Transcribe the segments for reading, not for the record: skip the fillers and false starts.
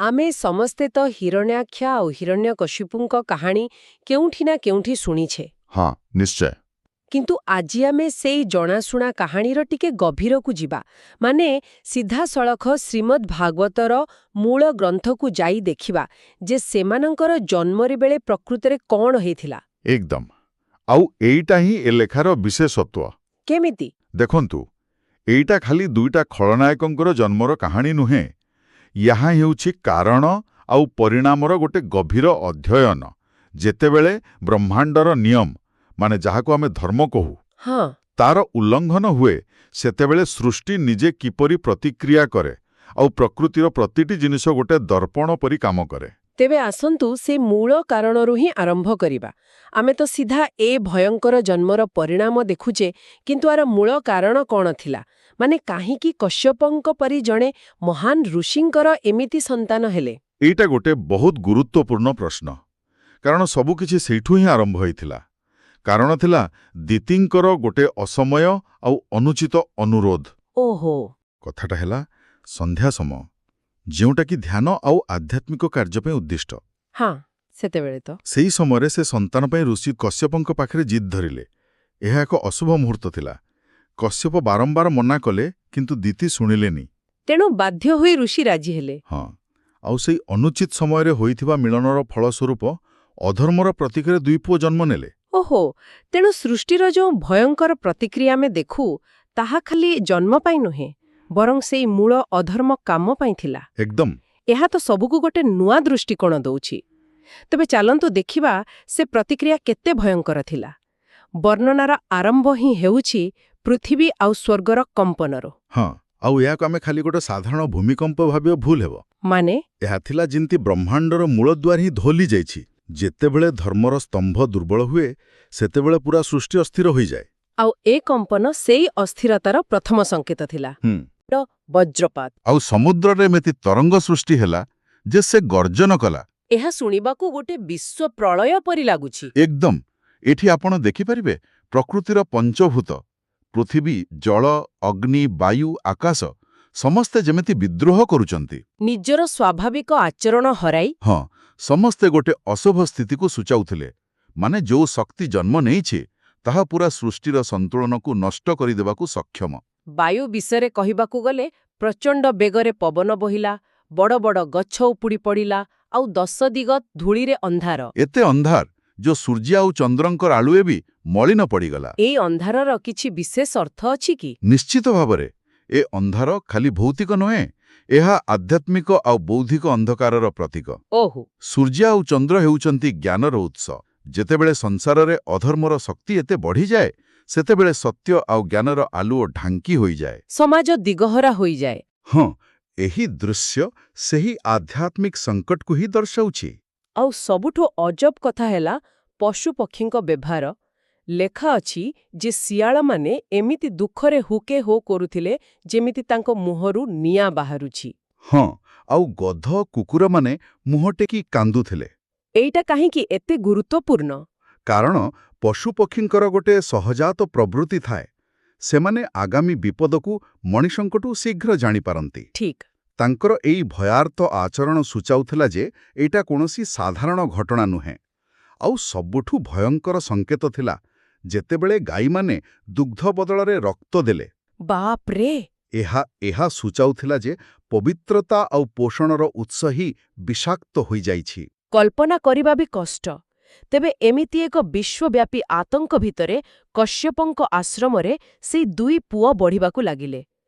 ଆମେ ସମସ୍ତେ ତ ହିରଣ୍ୟାକ୍ଷ ଆଉ ହିରଣ୍ୟକଶିପୁଙ୍କ କାହାଣୀ କେଉଁଠି ନା କେଉଁଠି ଶୁଣିଛେ। ହଁ, ନିଶ୍ଚୟ। କିନ୍ତୁ ଆଜି ଆମେ ସେଇ ଜଣାଶୁଣା କାହାଣୀର ଟିକେ ଗଭୀରକୁ ଯିବା, ମାନେ ସିଧାସଳଖ ଶ୍ରୀମଦ୍ ଭାଗବତର ମୂଳ ଗ୍ରନ୍ଥକୁ ଯାଇ ଦେଖିବା ଯେ ସେମାନଙ୍କର ଜନ୍ମରେ ବେଳେ ପ୍ରକୃତରେ କ'ଣ ହେଇଥିଲା। ଏକଦମ। ଆଉ ଏଇଟା ହିଁ ଏ ଲେଖାର ବିଶେଷତ୍ୱ। କେମିତି? ଦେଖନ୍ତୁ, ଏଇଟା ଖାଲି ଦୁଇଟା ଖଳନାୟକଙ୍କର ଜନ୍ମର କାହାଣୀ ନୁହେଁ। ଏହା ହେଉଛି କାରଣ ଆଉ ପରିଣାମର ଗୋଟେ ଗଭୀର ଅଧ୍ୟୟନ, ଯେତେବେଳେ ବ୍ରହ୍ମାଣ୍ଡର ନିୟମ, ମାନେ ଯାହାକୁ ଆମେ ଧର୍ମ କହୁ, ତାର ଉଲ୍ଲଂଘନ ହୁଏ, ସେତେବେଳେ ସୃଷ୍ଟି ନିଜେ କିପରି ପ୍ରତିକ୍ରିୟା କରେ ଆଉ ପ୍ରକୃତିର ପ୍ରତିଟି ଜିନିଷ ଗୋଟେ ଦର୍ପଣ ପରି କାମ କରେ। ତେବେ ଆସନ୍ତୁ, ସେ ମୂଳ କାରଣରୁ ହିଁ ଆରମ୍ଭ କରିବା। ଆମେ ତ ସିଧା ଏ ଭୟଙ୍କର ଜନ୍ମର ପରିଣାମ ଦେଖୁଛେ, କିନ୍ତୁ ଆର ମୂଳ କାରଣ କ'ଣ ଥିଲା? ମାନେ କାହିଁକି କଶ୍ୟପଙ୍କ ପରି ଜଣେ ମହାନ ଋଷିଙ୍କର ଏମିତି ସନ୍ତାନ ହେଲେ? ଏଇଟା ଗୋଟେ ବହୁତ ଗୁରୁତ୍ୱପୂର୍ଣ୍ଣ ପ୍ରଶ୍ନ, କାରଣ ସବୁକିଛି ସେଇଠୁ ହିଁ ଆରମ୍ଭ ହୋଇଥିଲା। କାରଣ ଥିଲା ଦିତିଙ୍କର ଗୋଟେ ଅସମୟ ଆଉ ଅନୁଚିତ ଅନୁରୋଧ। କଥାଟା ହେଲା, ସନ୍ଧ୍ୟା ସମୟ, ଯେଉଁଟାକି ଧ୍ୟାନ ଆଉ ଆଧ୍ୟାତ୍ମିକ କାର୍ଯ୍ୟ ପାଇଁ ଉଦ୍ଦିଷ୍ଟ, ହଁ, ସେତେବେଳେ ତ ସେଇ ସମୟରେ ସେ ସନ୍ତାନ ପାଇଁ ଋଷି କଶ୍ୟପଙ୍କ ପାଖରେ ଜିଦ୍ ଧରିଲେ। ଏହା ଏକ ଅଶୁଭ ମୁହୂର୍ତ୍ତ ଥିଲା। କଶ୍ୟପ ବାରମ୍ବାର ମନା କଲେ, କିନ୍ତୁ ଦିତି ଶୁଣିଲେନି। ତେଣୁ ବାଧ୍ୟ ହୋଇ ଋଷି ରାଜି ହେଲେ। ହଁ, ଆଉ ସେଇ ଅନୁଚିତ ସମୟରେ ହୋଇଥିବା ମିଳନର ଫଳସ୍ୱରୂପ ଅଧର୍ମର ପ୍ରତୀକରେ ଦୁଇ ପୁଅ ଜନ୍ମ ନେଲେ। ଓହୋ, ତେଣୁ ସୃଷ୍ଟିର ଯେଉଁ ଭୟଙ୍କର ପ୍ରତିକ୍ରିୟା ଆମେ ଦେଖୁ, ତାହା ଖାଲି ଜନ୍ମ ପାଇଁ ନୁହେଁ, ବରଂ ସେଇ ମୂଳ ଅଧର୍ମ କାମ ପାଇଁ ଥିଲା। ଏକଦମ। ଏହା ତ ସବୁକୁ ଗୋଟେ ନୂଆ ଦୃଷ୍ଟିକୋଣ ଦଉଛି। ତେବେ ଚାଲନ୍ତୁ ଦେଖିବା ସେ ପ୍ରତିକ୍ରିୟା କେତେ ଭୟଙ୍କର ଥିଲା। ବର୍ଣ୍ଣନାର ଆରମ୍ଭ ହିଁ ହେଉଛି ପୃଥିବୀ ଆଉ ସ୍ୱର୍ଗର କମ୍ପନରୁ। ହଁ, ଆଉ ଏହାକୁ ଆମେ ଖାଲି ଗୋଟେ ସାଧାରଣ ଭୂମିକମ୍ପ ଭାବିବା ଭୁଲ ହେବ। ମାନେ? ଏହା ଥିଲା ଯେମିତି ବ୍ରହ୍ମାଣ୍ଡର ମୂଳଦ୍ୱାର ହିଁ ଦୋହଲି ଯାଇଛି। ଯେତେବେଳେ ଧର୍ମର ସ୍ତମ୍ଭ ଦୁର୍ବଳ ହୁଏ, ସେତେବେଳେ ପୁରା ସୃଷ୍ଟି ଅସ୍ଥିର ହୋଇଯାଏ। ଆଉ ଏ କମ୍ପନ ସେଇ ଅସ୍ଥିରତାର ପ୍ରଥମ ସଂକେତ ଥିଲା। ବଜ୍ରପାତ। ଆଉ ସମୁଦ୍ରରେ ଏମିତି ତରଙ୍ଗ ସୃଷ୍ଟି ହେଲା ଯେ ସେ ଗର୍ଜନ କଲା। ଏହା ଶୁଣିବାକୁ ଗୋଟେ ବିଶ୍ୱ ପ୍ରଳୟ ପରି ଲାଗୁଛି। ଏକଦମ। ଏଠି ଆପଣ ଦେଖିପାରିବେ, ପ୍ରକୃତିର ପଞ୍ଚଭୂତ, ପୃଥିବୀ, ଜଳ, ଅଗ୍ନି, ବାୟୁ, ଆକାଶ, ସମସ୍ତେ ଯେମିତି ବିଦ୍ରୋହ କରୁଛନ୍ତି। ନିଜର ସ୍ୱାଭାବିକ ଆଚରଣ ହରାଇ। ହଁ, ସମସ୍ତେ ଗୋଟେ ଅଶୁଭ ସ୍ଥିତିକୁ ସୂଚାଉଥିଲେ। ମାନେ ଯୋଉ ଶକ୍ତି ଜନ୍ମ ନେଇଛି, ତାହା ପୁରା ସୃଷ୍ଟିର ସନ୍ତୁଳନକୁ ନଷ୍ଟ କରିଦେବାକୁ ସକ୍ଷମ। ବାୟୁ ବିଷୟରେ କହିବାକୁ ଗଲେ, ପ୍ରଚଣ୍ଡ ବେଗରେ ପବନ ବହିଲା, ବଡ଼ ବଡ଼ ଗଛ ଉପୁଡ଼ି ପଡ଼ିଲା ଆଉ ଦଶ ଦିଗ ଧୂଳିରେ ଅନ୍ଧାର। ଏତେ ଅନ୍ଧାର ଯୋଉ ସୂର୍ଯ୍ୟ ଆଉ ଚନ୍ଦ୍ରଙ୍କର ଆଲୁଅ ବି ମଳିନ ପଡ଼ିଗଲା। ଏଇ ଅନ୍ଧାରର କିଛି ବିଶେଷ ଅର୍ଥ ଅଛି କି? ନିଶ୍ଚିତ ଭାବରେ। ଏ ଅନ୍ଧାର ଖାଲି ଭୌତିକ ନୁହେଁ, ଏହା ଆଧ୍ୟାତ୍ମିକ ଆଉ ବୌଦ୍ଧିକ ଅନ୍ଧକାରର ପ୍ରତୀକ। ସୂର୍ଯ୍ୟ ଆଉ ଚନ୍ଦ୍ର ହେଉଛନ୍ତି ଜ୍ଞାନର ଉତ୍ସ। ଯେତେବେଳେ ସଂସାରରେ ଅଧର୍ମର ଶକ୍ତି ଏତେ ବଢ଼ିଯାଏ, ସେତେବେଳେ ସତ୍ୟ ଆଉ ଜ୍ଞାନର ଆଲୁଅ ଢାଙ୍କି ହୋଇଯାଏ। ସମାଜ ଦିଗହରା ହୋଇଯାଏ। ହଁ, ଏହି ଦୃଶ୍ୟ ସେହି ଆଧ୍ୟାତ୍ମିକ ସଙ୍କଟକୁ ହିଁ ଦର୍ଶାଉଛି। ଆଉ ସବୁଠୁ ଅଜବ କଥା ହେଲା ପଶୁପକ୍ଷୀଙ୍କ ବ୍ୟବହାର। ଲେଖା ଅଛି ଯେ ଶିଆଳମାନେ ଏମିତି ଦୁଃଖରେ ହୁକେ ହୋ କରୁଥିଲେ, ଯେମିତି ତାଙ୍କ ମୁହଁରୁ ନିଆଁ ବାହାରୁଛି। ହଁ, ଆଉ ଗଧ, କୁକୁରମାନେ ମୁହଁ ଟେକି କାନ୍ଦୁଥିଲେ। ଏଇଟା କାହିଁକି ଏତେ ଗୁରୁତ୍ୱପୂର୍ଣ୍ଣ? କାରଣ ପଶୁପକ୍ଷୀଙ୍କର ଗୋଟେ ସହଜାତ ପ୍ରବୃତ୍ତି ଥାଏ। ସେମାନେ ଆଗାମୀ ବିପଦକୁ ମଣିଷଙ୍କଠୁ ଶୀଘ୍ର ଜାଣିପାରନ୍ତି। ତାଙ୍କର ଏଇ ଭୟାର୍ତ୍ତ ଆଚରଣ ସୂଚାଉଥିଲା ଯେ ଏଇଟା କୌଣସି ସାଧାରଣ ଘଟଣା ନୁହେଁ। ଆଉ ସବୁଠୁ ଭୟଙ୍କର ସଂକେତ ଥିଲା ଯେତେବେଳେ ଗାଈମାନେ ଦୁଗ୍ଧ ବଦଳରେ ରକ୍ତ ଦେଲେ। ବାପରେ! ଏହା ସୂଚାଉଥିଲା ଯେ ପବିତ୍ରତା ଆଉ ପୋଷଣର ଉତ୍ସ ହିଁ ବିଷାକ୍ତ ହୋଇଯାଇଛି। କଳ୍ପନା କରିବା ବି କଷ୍ଟ। ତେବେ ଏମିତି ଏକ ବିଶ୍ୱବ୍ୟାପୀ ଆତଙ୍କ ଭିତରେ କଶ୍ୟପଙ୍କ ଆଶ୍ରମରେ ସେଇ ଦୁଇ ପୁଅ ବଢ଼ିବାକୁ ଲାଗିଲେ।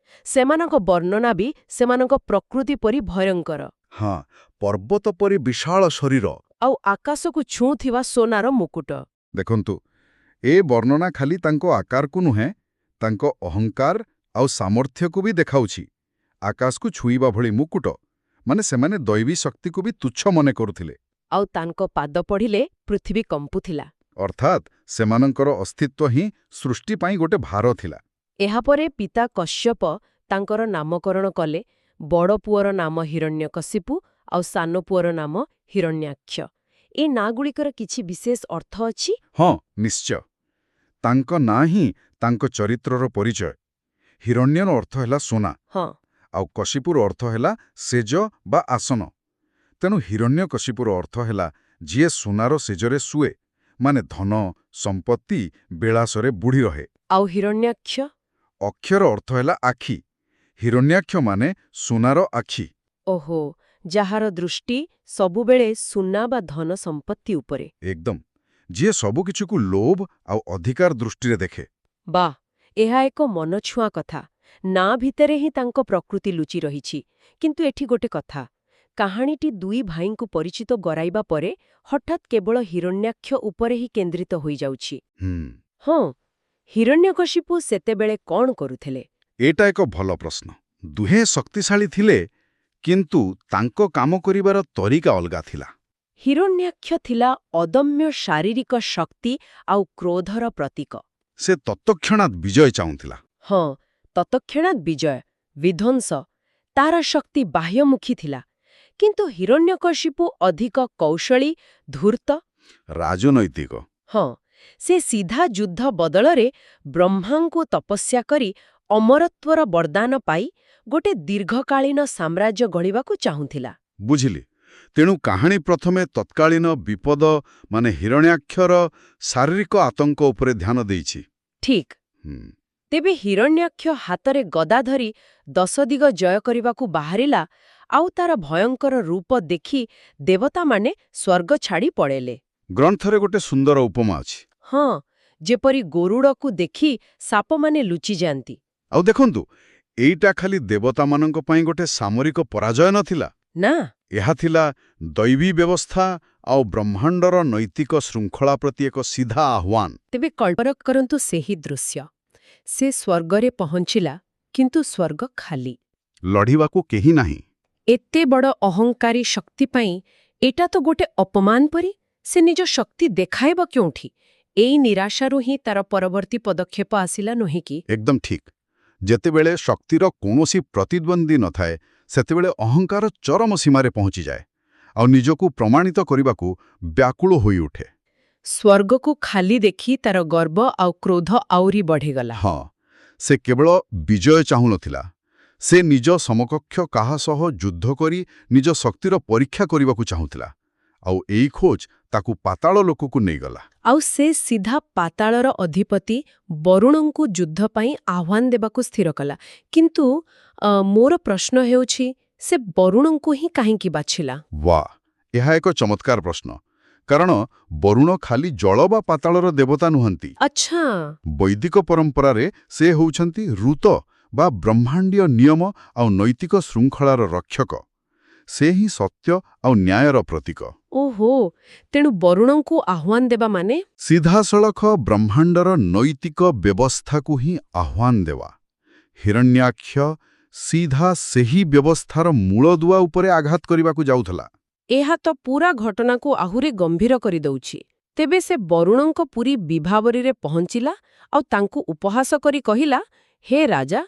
ସେମାନଙ୍କ ବର୍ଣ୍ଣନା ବି ସେମାନଙ୍କ ପ୍ରକୃତି ପରି ଭୟଙ୍କର। ହଁ, ପର୍ବତ ପରି ବିଶାଳ ଶରୀର। ଆଉ ଆକାଶକୁ ଛୁଉଁଥିବା ସୋନାର ମୁକୁଟ। ଦେଖନ୍ତୁ, ଏ ବର୍ଣ୍ଣନା ଖାଲି ତାଙ୍କ ଆକାରକୁ ନୁହେଁ, ତାଙ୍କ ଅହଙ୍କାର ଆଉ ସାମର୍ଥ୍ୟକୁ ବି ଦେଖାଉଛି। ଆକାଶକୁ ଛୁଇଁବା ଭଳି ମୁକୁଟ, ମାନେ ସେମାନେ ଦୈବୀ ଶକ୍ତିକୁ ବି ତୁଚ୍ଛ ମନେ କରୁଥିଲେ। ଆଉ ତାଙ୍କ ପାଦ ପଡ଼ିଲେ ପୃଥିବୀ କମ୍ପୁଥିଲା। ଅର୍ଥାତ୍ ସେମାନଙ୍କର ଅସ୍ତିତ୍ୱ ହିଁ ସୃଷ୍ଟି ପାଇଁ ଗୋଟେ ଭାର ଥିଲା। ଏହାପରେ ପିତା କଶ୍ୟପ ତାଙ୍କର ନାମକରଣ କଲେ। ବଡ଼ ପୁଅର ନାମ ହିରଣ୍ୟକଶିପୁ ଆଉ ସାନ ପୁଅର ନାମ ହିରଣ୍ୟାକ୍ଷ। ଏ ନାଁଗୁଡ଼ିକର କିଛି ବିଶେଷ ଅର୍ଥ ଅଛି? ହଁ, ନିଶ୍ଚୟ। ତାଙ୍କ ନାଁ ହିଁ ତାଙ୍କ ଚରିତ୍ରର ପରିଚୟ। ହିରଣ୍ୟର ଅର୍ଥ ହେଲା ସୋନା, ଆଉ କଶିପୁର ଅର୍ଥ ହେଲା ସେଜ ବା ଆସନ। ତେଣୁ ହିରଣ୍ୟକଶିପୁର ଅର୍ଥ ହେଲା ଯିଏ ସୁନାର ଶେଯରେ ଶୁଏ, ମାନେ ଧନ, ସମ୍ପତ୍ତି, ବିଳାସରେ ବୁଢ଼ି ରହେ। ଆଉ ହିରଣ୍ୟାକ୍ଷ? ଅକ୍ଷର ଅର୍ଥ ହେଲା ଆଖି। ହିରଣ୍ୟାକ୍ଷ ମାନେ ସୁନାର ଆଖି। ଓହୋ, ଯାହାର ଦୃଷ୍ଟି ସବୁବେଳେ ସୁନା ବା ଧନ ସମ୍ପତ୍ତି ଉପରେ। ଏକଦମ। ଯିଏ ସବୁକିଛିକୁ ଲୋଭ ଆଉ ଅଧିକାର ଦୃଷ୍ଟିରେ ଦେଖେ। ବାଃ, ଏହା ଏକ ମନଛୁଆଁ କଥା। ନାଁ ଭିତରେ ହିଁ ତାଙ୍କ ପ୍ରକୃତି ଲୁଚି ରହିଛି। କିନ୍ତୁ ଏଠି ଗୋଟେ କଥା। କାହାଣୀଟି ଦୁଇ ଭାଇଙ୍କୁ ପରିଚିତ କରାଇବା ପରେ ହଠାତ୍ କେବଳ ହିରଣ୍ୟାକ୍ଷ ଉପରେ ହିଁ କେନ୍ଦ୍ରିତ ହୋଇଯାଉଛି। ହୁଁ ହଁ, ହିରଣ୍ୟକଶିପୁ ସେତେବେଳେ କ'ଣ କରୁଥିଲେ? ଏଇଟା ଏକ ଭଲ ପ୍ରଶ୍ନ। ଦୁହେଁ ଶକ୍ତିଶାଳୀ ଥିଲେ, କିନ୍ତୁ ତାଙ୍କ କାମ କରିବାର ତରିକା ଅଲଗା ଥିଲା। ହିରଣ୍ୟାକ୍ଷ ଥିଲା ଅଦମ୍ୟ ଶାରୀରିକ ଶକ୍ତି ଆଉ କ୍ରୋଧର ପ୍ରତୀକ। ସେ ତତ୍କ୍ଷଣାତ୍ ବିଜୟ ଚାହୁଁଥିଲା। ହଁ, ତତ୍କ୍ଷଣାତ୍ ବିଜୟ, ବିଧ୍ୱଂସ। ତାର ଶକ୍ତି ବାହ୍ୟମୁଖୀ ଥିଲା। କିନ୍ତୁ ହିରଣ୍ୟକଶିପୁ ଅଧିକ କୌଶଳୀ, ଧୂର୍ତ୍ତ। ରାଜନୈତିକ। ହଁ, ସେ ସିଧା ଯୁଦ୍ଧ ବଦଳରେ ବ୍ରହ୍ମାଙ୍କୁ ତପସ୍ୟା କରି ଅମରତ୍ୱର ବରଦାନ ପାଇ ଗୋଟେ ଦୀର୍ଘକାଳୀନ ସାମ୍ରାଜ୍ୟ ଗଢ଼ିବାକୁ ଚାହୁଁଥିଲା। ବୁଝିଲି। ତେଣୁ କାହାଣୀ ପ୍ରଥମେ ତତ୍କାଳୀନ ବିପଦ ମାନେ ହିରଣ୍ୟାକ୍ଷର ଶାରୀରିକ ଆତଙ୍କ ଉପରେ ଧ୍ୟାନ ଦେଇଛି। ଠିକ୍। ହୁଁ। ତେବେ ହିରଣ୍ୟାକ୍ଷ ହାତରେ ଗଦା ଧରି ଦଶଦିଗ ଜୟ କରିବାକୁ ବାହାରିଲା, ଆଉ ତାର ଭୟଙ୍କର ରୂପ ଦେଖି ଦେବତାମାନେ ସ୍ୱର୍ଗ ଛାଡ଼ି ପଳେଇଲେ। ଗ୍ରନ୍ଥରେ ଗୋଟେ ସୁନ୍ଦର ଉପମା ଅଛି। ହଁ, ଯେପରି ଗରୁଡ଼କୁ ଦେଖି ସାପମାନେ ଲୁଚିଯାଆନ୍ତି। ଆଉ ଦେଖନ୍ତୁ, ଏଇଟା ଖାଲି ଦେବତାମାନଙ୍କ ପାଇଁ ଗୋଟେ ସାମରିକ ପରାଜୟ ନଥିଲା। ନା। ଏହା ଥିଲା ଦୈବୀ ବ୍ୟବସ୍ଥା ଆଉ ବ୍ରହ୍ମାଣ୍ଡର ନୈତିକ ଶୃଙ୍ଖଳା ପ୍ରତି ଏକ ସିଧା ଆହ୍ୱାନ। ତେବେ କଳ୍ପନା କରନ୍ତୁ ସେହି ଦୃଶ୍ୟ। ସେ ସ୍ୱର୍ଗରେ ପହଞ୍ଚିଲା, କିନ୍ତୁ ସ୍ୱର୍ଗ ଖାଲି। ଲଢ଼ିବାକୁ କେହି ନାହିଁ। ଏତେ ବଡ଼ ଅହଙ୍କାରୀ ଶକ୍ତି ପାଇଁ ଏଇଟା ତ ଗୋଟେ ଅପମାନ ପରି। ସେ ନିଜ ଶକ୍ତି ଦେଖାଇବ କେଉଁଠି? ଏଇ ନିରାଶାରୁ ହିଁ ତାର ପରବର୍ତ୍ତୀ ପଦକ୍ଷେପ ଆସିଲା, ନୁହେଁ କି? ଏକଦମ ଠିକ୍। ଯେତେବେଳେ ଶକ୍ତିର କୌଣସି ପ୍ରତିଦ୍ୱନ୍ଦ୍ୱୀ ନଥାଏ, ସେତେବେଳେ ଅହଙ୍କାର ଚରମ ସୀମାରେ ପହଞ୍ଚିଯାଏ ଆଉ ନିଜକୁ ପ୍ରମାଣିତ କରିବାକୁ ବ୍ୟାକୁଳ ହୋଇଉଠେ। ସ୍ୱର୍ଗକୁ ଖାଲି ଦେଖି ତାର ଗର୍ବ ଆଉ କ୍ରୋଧ ଆହୁରି ବଢ଼ିଗଲା। ହଁ, ସେ କେବଳ ବିଜୟ ଚାହୁଁନଥିଲା। ସେ ନିଜ ସମକକ୍ଷ କାହା ସହ ଯୁଦ୍ଧ କରି ନିଜ ଶକ୍ତିର ପରୀକ୍ଷା କରିବାକୁ ଚାହୁଁଥିଲା। ଆଉ ଏଇ ଖୋଜ ତାକୁ ପାତାଳ ଲୋକକୁ ନେଇଗଲା। ଆଉ ସେ ସିଧା ପାତାଳର ଅଧିପତି ବରୁଣଙ୍କୁ ଯୁଦ୍ଧ ପାଇଁ ଆହ୍ୱାନ ଦେବାକୁ ସ୍ଥିର କଲା। କିନ୍ତୁ ମୋର ପ୍ରଶ୍ନ ହେଉଛି, ସେ ବରୁଣଙ୍କୁ ହିଁ କାହିଁକି ବାଛିଲା? ବା, ଏହା ଏକ ଚମତ୍କାର ପ୍ରଶ୍ନ। କାରଣ ବରୁଣ ଖାଲି ଜଳ ବା ପାତାଳର ଦେବତା ନୁହନ୍ତି। ବୈଦିକ ପରମ୍ପରାରେ ସେ ହେଉଛନ୍ତି ଋତ ବା ବ୍ରହ୍ମାଣ୍ଡୀୟ ନିୟମ ଆଉ ନୈତିକ ଶୃଙ୍ଖଳାର ରକ୍ଷକ। ସେ ହିଁ ସତ୍ୟ ଆଉ ନ୍ୟାୟର ପ୍ରତୀକ। ଓହୋ, ତେଣୁ ବରୁଣଙ୍କୁ ଆହ୍ୱାନ ଦେବା ମାନେ ସିଧାସଳଖ ବ୍ରହ୍ମାଣ୍ଡର ନୈତିକ ବ୍ୟବସ୍ଥାକୁ ହିଁ ଆହ୍ୱାନ ଦେବା। ହିରଣ୍ୟାକ୍ଷ ସିଧା ସେହି ବ୍ୟବସ୍ଥାର ମୂଳଦୁଆ ଉପରେ ଆଘାତ କରିବାକୁ ଯାଉଥିଲା। ଏହା ତ ପୂରା ଘଟଣାକୁ ଆହୁରି ଗମ୍ଭୀର କରିଦେଉଛି। ତେବେ ସେ ବରୁଣଙ୍କ ପୁରୀ ବିଭାବରୀରେ ପହଞ୍ଚିଲା ଆଉ ତାଙ୍କୁ ଉପହାସ କରି କହିଲା, "ହେ ରାଜା,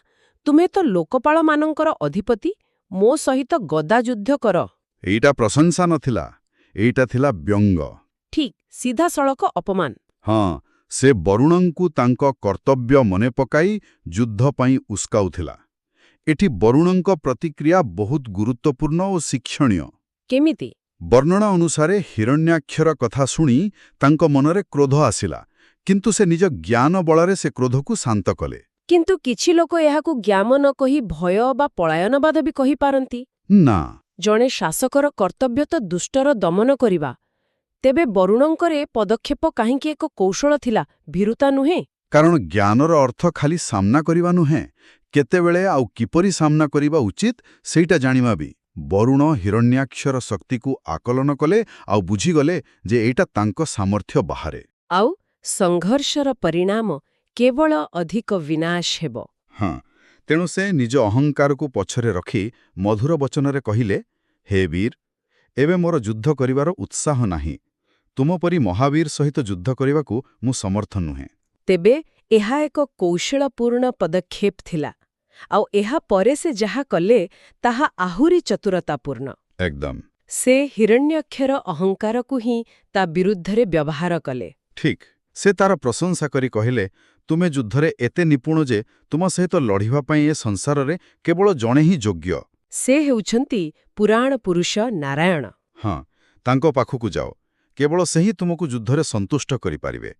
ତୁମେ ତ ଲୋକପାଳମାନଙ୍କର ଅଧିପତି, ମୋ ସହିତ ଗଦା ଯୁଦ୍ଧ କର।" ଏଇଟା ପ୍ରଶଂସା ନଥିଲା, ଏଇଟା ଥିଲା ବ୍ୟଙ୍ଗ। ଠିକ୍, ସିଧାସଳଖ ଅପମାନ। ହଁ, ସେ ବରୁଣଙ୍କୁ ତାଙ୍କ କର୍ତ୍ତବ୍ୟ ମନେ ପକାଇ ଯୁଦ୍ଧ ପାଇଁ ଉସ୍କାଉଥିଲା। ଏଠି ବରୁଣଙ୍କ ପ୍ରତିକ୍ରିୟା ବହୁତ ଗୁରୁତ୍ୱପୂର୍ଣ୍ଣ ଓ ଶିକ୍ଷଣୀୟ। କେମିତି? ବର୍ଣ୍ଣନା ଅନୁସାରେ ହିରଣ୍ୟାକ୍ଷର କଥା ଶୁଣି ତାଙ୍କ ମନରେ କ୍ରୋଧ ଆସିଲା, କିନ୍ତୁ ସେ ନିଜ ଜ୍ଞାନ ବଳରେ ସେ କ୍ରୋଧକୁ ଶାନ୍ତ କଲେ। କିନ୍ତୁ କିଛି ଲୋକ ଏହାକୁ ଜ୍ଞାନ ନ କହି ଭୟ ବା ପଳାୟନବାଦ ବି କହିପାରନ୍ତି। ନା। ଜଣେ ଶାସକର କର୍ତ୍ତବ୍ୟ ତ ଦୁଷ୍ଟର ଦମନ କରିବା। ତେବେ ବରୁଣଙ୍କର ଏ ପଦକ୍ଷେପ କାହିଁକି ଏକ କୌଶଳ ଥିଲା, ଭୀରୁତା ନୁହେଁ? କାରଣ ଜ୍ଞାନର ଅର୍ଥ ଖାଲି ସାମ୍ନା କରିବା ନୁହେଁ, କେତେବେଳେ ଆଉ କିପରି ସାମ୍ନା କରିବା ଉଚିତ ସେଇଟା ଜାଣିବା ବି। ବରୁଣ ହିରଣ୍ୟାକ୍ଷର ଶକ୍ତିକୁ ଆକଳନ କଲେ ଆଉ ବୁଝିଗଲେ ଯେ ଏଇଟା ତାଙ୍କ ସାମର୍ଥ୍ୟ ବାହାରେ। ଆଉ ସଂଘର୍ଷର ପରିଣାମ କେବଳ ଅଧିକ ବିନାଶ ହେବ। ହଁ, ତେଣୁ ସେ ନିଜ ଅହଙ୍କାରକୁ ପଛରେ ରଖି ମଧୁର ବଚନରେ କହିଲେ, "ହେ ବୀର, ଏବେ ମୋର ଯୁଦ୍ଧ କରିବାର ଉତ୍ସାହ ନାହିଁ। ତୁମ ପରି ମହାବୀର ସହିତ ଯୁଦ୍ଧ କରିବାକୁ ମୁଁ ସମର୍ଥ ନୁହେଁ।" ତେବେ ଏହା ଏକ କୌଶଳପୂର୍ଣ୍ଣ ପଦକ୍ଷେପ ଥିଲା, ଆଉ ଏହା ପରେ ସେ ଯାହା କଲେ ତାହା ଆହୁରି ଚତୁରତାପୂର୍ଣ୍ଣ। ସେ ହିରଣ୍ୟାକ୍ଷର ଅହଙ୍କାରକୁ ହିଁ ତା ବିରୁଦ୍ଧରେ ବ୍ୟବହାର କଲେ। ଠିକ୍। ସେ ତାର ପ୍ରଶଂସା କରି କହିଲେ, "ତୁମେ ଯୁଦ୍ଧରେ ଏତେ ନିପୁଣ ଯେ ତୁମ ସହିତ ଲଢ଼ିବା ପାଇଁ ଏ ସଂସାରରେ କେବଳ ଜଣେ ହିଁ ଯୋଗ୍ୟ।" ସେ ହେଉଛନ୍ତି ପୁରାଣ ପୁରୁଷ ନାରାୟଣ। ହଁ, ତାଙ୍କ ପାଖକୁ ଯାଅ। କେବଳ ସେ ହିଁ ତୁମକୁ ଯୁଦ୍ଧରେ ସନ୍ତୁଷ୍ଟ କରିପାରିବେ।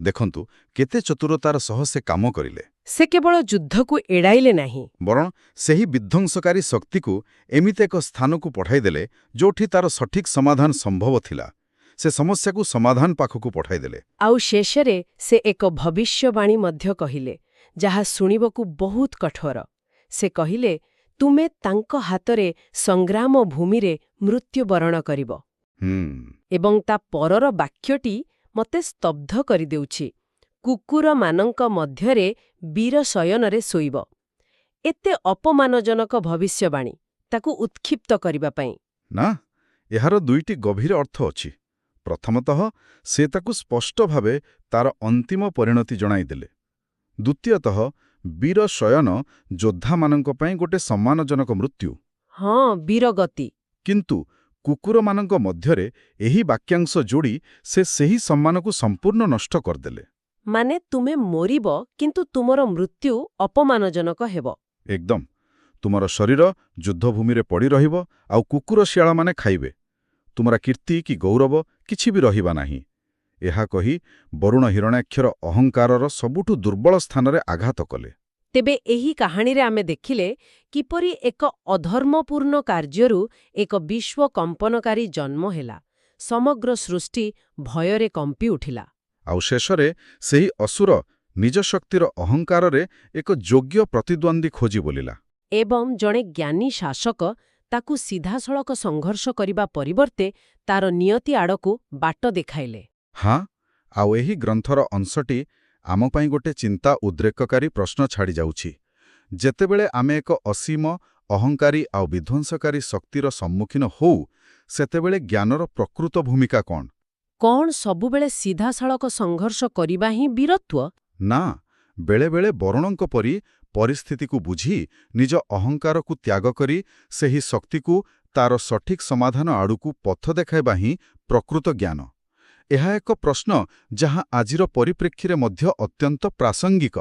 ଦେଖନ୍ତୁ, କେତେ ଚତୁରତାର ସହ ସେ କାମ କରିଲେ। ସେ କେବଳ ଯୁଦ୍ଧକୁ ଏଡ଼ାଇଲେ ନାହିଁ। ବରଂ ସେହି ବିଧ୍ୱଂସକାରୀ ଶକ୍ତିକୁ ଏମିତି ଏକ ସ୍ଥାନକୁ ପଠାଇଦେଲେ ଯୋଉଠି ତାର ସଠିକ୍ ସମାଧାନ ସମ୍ଭବ ଥିଲା। ସେ ସମସ୍ୟାକୁ ସମାଧାନ ପାଖକୁ ପଠାଇଦେଲେ। ଆଉ ଶେଷରେ ସେ ଏକ ଭବିଷ୍ୟବାଣୀ ମଧ୍ୟ କହିଲେ, ଯାହା ଶୁଣିବାକୁ ବହୁତ କଠୋର। ସେ କହିଲେ, ତୁମେ ତାଙ୍କ ହାତରେ ସଂଗ୍ରାମ ଭୂମିରେ ମୃତ୍ୟୁବରଣ କରିବ। ହୁଁ ଏବଂ ତା ପରର ବାକ୍ୟଟି ମୋତେ ସ୍ତବ୍ଧ କରିଦେଉଛି। କୁକୁରମାନଙ୍କ ମଧ୍ୟରେ ବୀର ଶୟନରେ ଶୋଇବ। ଏତେ ଅପମାନଜନକ ଭବିଷ୍ୟବାଣୀ, ତାକୁ ଉତ୍କ୍ଷିପ୍ତ କରିବା ପାଇଁ। ନା, ଏହାର ଦୁଇଟି ଗଭୀର ଅର୍ଥ ଅଛି। ପ୍ରଥମତଃ, ସେ ତାକୁ ସ୍ପଷ୍ଟ ଭାବେ ତାର ଅନ୍ତିମ ପରିଣତି ଜଣାଇଦେଲେ। ଦ୍ୱିତୀୟତଃ, ବୀର ଶୟନ ଯୋଦ୍ଧାମାନଙ୍କ ପାଇଁ ଗୋଟେ ସମ୍ମାନଜନକ ମୃତ୍ୟୁ। ହଁ, ବୀରଗତି। କିନ୍ତୁ କୁକୁରମାନଙ୍କ ମଧ୍ୟରେ ଏହି ବାକ୍ୟାଂଶ ଯୋଡ଼ି ସେ ସେହି ସମ୍ମାନକୁ ସମ୍ପୂର୍ଣ୍ଣ ନଷ୍ଟ କରିଦେଲେ। ମାନେ ତୁମେ ମରିବ, କିନ୍ତୁ ତୁମର ମୃତ୍ୟୁ ଅପମାନଜନକ ହେବ। ଏକଦମ। ତୁମର ଶରୀର ଯୁଦ୍ଧଭୂମିରେ ପଡ଼ି ରହିବ ଆଉ କୁକୁର ଶିଆଳମାନେ ଖାଇବେ। ତୁମର କୀର୍ତ୍ତି କି ଗୌରବ କିଛି ବି ରହିବା ନାହିଁ। ଏହା କହି ବରୁଣ ହିରଣ୍ୟାକ୍ଷର ଅହଙ୍କାରର ସବୁଠୁ ଦୁର୍ବଳ ସ୍ଥାନରେ ଆଘାତ କଲେ। ତେବେ ଏହି କାହାଣୀରେ ଆମେ ଦେଖିଲେ କିପରି ଏକ ଅଧର୍ମପୂର୍ଣ୍ଣ କାର୍ଯ୍ୟରୁ ଏକ ବିଶ୍ୱ କମ୍ପନକାରୀ ଜନ୍ମ ହେଲା। ସମଗ୍ର ସୃଷ୍ଟି ଭୟରେ କମ୍ପି ଉଠିଲା। ଆଉ ଶେଷରେ ସେହି ଅସୁର ନିଜ ଶକ୍ତିର ଅହଙ୍କାରରେ ଏକ ଯୋଗ୍ୟ ପ୍ରତିଦ୍ୱନ୍ଦ୍ୱୀ ଖୋଜି ବୋଲିଲା। ଏବଂ ଜଣେ ଜ୍ଞାନୀ ଶାସକ ତାକୁ ସିଧାସଳଖ ସଂଘର୍ଷ କରିବା ପରିବର୍ତ୍ତେ ତାର ନିୟତି ଆଡ଼କୁ ବାଟ ଦେଖାଇଲେ। ହଁ, ଆଉ ଏହି ଗ୍ରନ୍ଥର ଅଂଶଟି ଆମ ପାଇଁ ଗୋଟେ ଚିନ୍ତା ଉଦ୍ରେକକାରୀ ପ୍ରଶ୍ନ ଛାଡ଼ିଯାଉଛି। ଯେତେବେଳେ ଆମେ ଏକ ଅସୀମ, ଅହଙ୍କାରୀ ଆଉ ବିଧ୍ୱଂସକାରୀ ଶକ୍ତିର ସମ୍ମୁଖୀନ ହଉ, ସେତେବେଳେ ଜ୍ଞାନର ପ୍ରକୃତ ଭୂମିକା କ'ଣ? କ'ଣ ସବୁବେଳେ ସିଧାସଳଖ ସଂଘର୍ଷ କରିବା ହିଁ ବୀରତ୍ୱ? ନା, ବେଳେବେଳେ ବରୁଣଙ୍କ ପରି ପରିସ୍ଥିତିକୁ ବୁଝି ନିଜ ଅହଙ୍କାରକୁ ତ୍ୟାଗ କରି ସେହି ଶକ୍ତିକୁ ତାର ସଠିକ୍ ସମାଧାନ ଆଡ଼କୁ ପଥ ଦେଖାଇବା ହିଁ ପ୍ରକୃତ ଜ୍ଞାନ। ଏହା ଏକ ପ୍ରଶ୍ନ ଯାହା ଆଜିର ପରିପ୍ରେକ୍ଷୀରେ ମଧ୍ୟ ଅତ୍ୟନ୍ତ ପ୍ରାସଙ୍ଗିକ।